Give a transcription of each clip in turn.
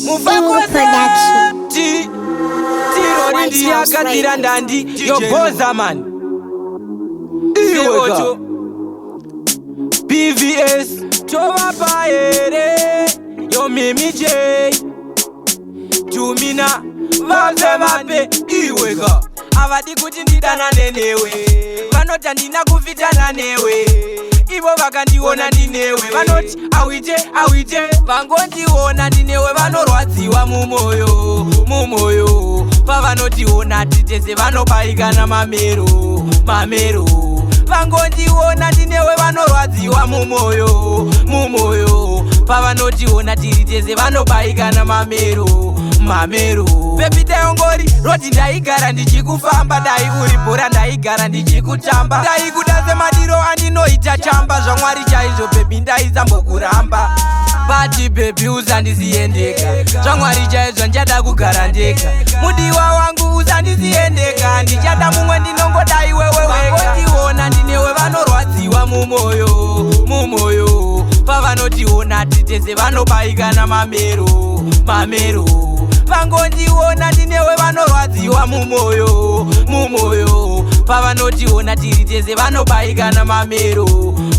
Single Production. Ti Tirori White House ndiyakadzira Records. ndandi yogoza man iweka PVS tovapa here yomimi J tumina vape vape iweka havadi kuti ndidanane newe, vanoti handina kufitana newe. Ivo vakandiona ndinewe vanoti awite awite. Vangondiona ndinewe vanorwadziwa mumoyo mumoyo. Pavanotiona titese vanobayikana mamero mamero. Vangondiona ndinewe vanorwadziwa mumoyo mumoyo. Pavanotiona tiri tese vanobayikana mamero mamero. Baby, dayongori roti ndaigara ndichikufamba, dai uri bhora ndaigara ndichikutamba. Ndaikuda semadiro andinoita chamba. ZvaMwari chaizvo baby, ndaizambokuramba, but baby usandisiye ndega. ZvaMwari chaizvo ndichada kugara ndega. Mudiwa wangu, usandisiye ndega, ndichada mumwe, ndinongoda iwewe wega. Vangondiona ndinewe vanorwadziwa mumoyo mumoyo. Pavanotiona titese vanobayikana mamero mamero. Vangondiona ndinewe vanorwadziwa mumoyo mumoyo. Pavanotiona tiri tese vanobayikana mamero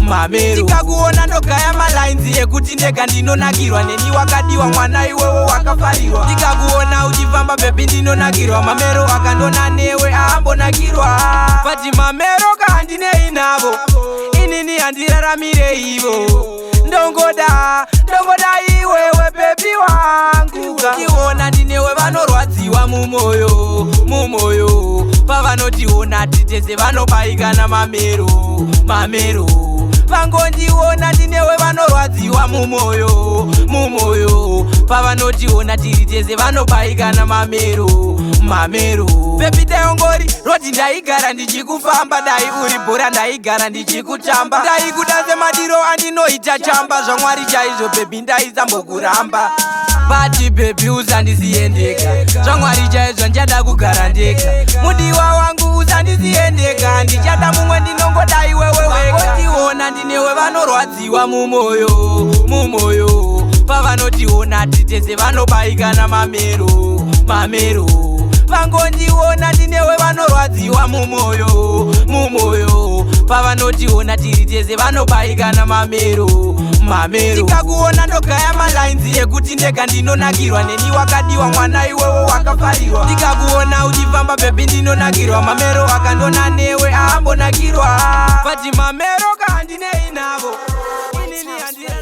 mamero. Tikakuona ndogaya malines ekuti ndega ndinonakirwa neni. Wakadiwa mwana iwewo, wakafarirwa. Ndikakuona uchifamba baby ndinonakirwa. Mamero akandona newe aambonakirwa, but mamero kahandinei navo. Inini handiraramire ivo, ndongoda ndongoda iwewe baby wangu. Tiona ndinewe vanorwadziwa mumoyo mumoyo. Pavanotiona titese vanobayikana mamero mamero. Vangondiona ndinewe vanorwadziwa mumoyo mumoyo. Pavanotiona tiri tese vanobayikana mamero mamero. Baby, dayongori roti ndaigara ndichikufamba, dai uri bhora ndaigara ndichikutamba. Ndaikuda semadiro andinoita chamba. ZvaMwari chaizvo baby, ndaizambokuramba, but baby usandisiye ndega. ZvaMwari chaizvo ndichada kugara ndega. Mudiwa wangu, usandisiye ndega, ndichada mumwe, ndinongoda iwewe wega. Vangondiona ndinewe vanorwadziwa mumoyo mumoyo. Pavanotiona titese vanobayikana mamero mamero. Vangondiona ndinewe vanorwadziwa mumoyo mumoyo. Pavanotiona tiri tese vanobayikana mamero mamero. Tikakuona ndogaya malines ekuti ndega ndinonakirwa neni. Wakadiwa mwana iwewo, wakafarirwa. Ndikakuona uchifamba baby ndinonakirwa. Mamero akandona newe aambonakirwa, but mamero kahandinei navo. Inini handira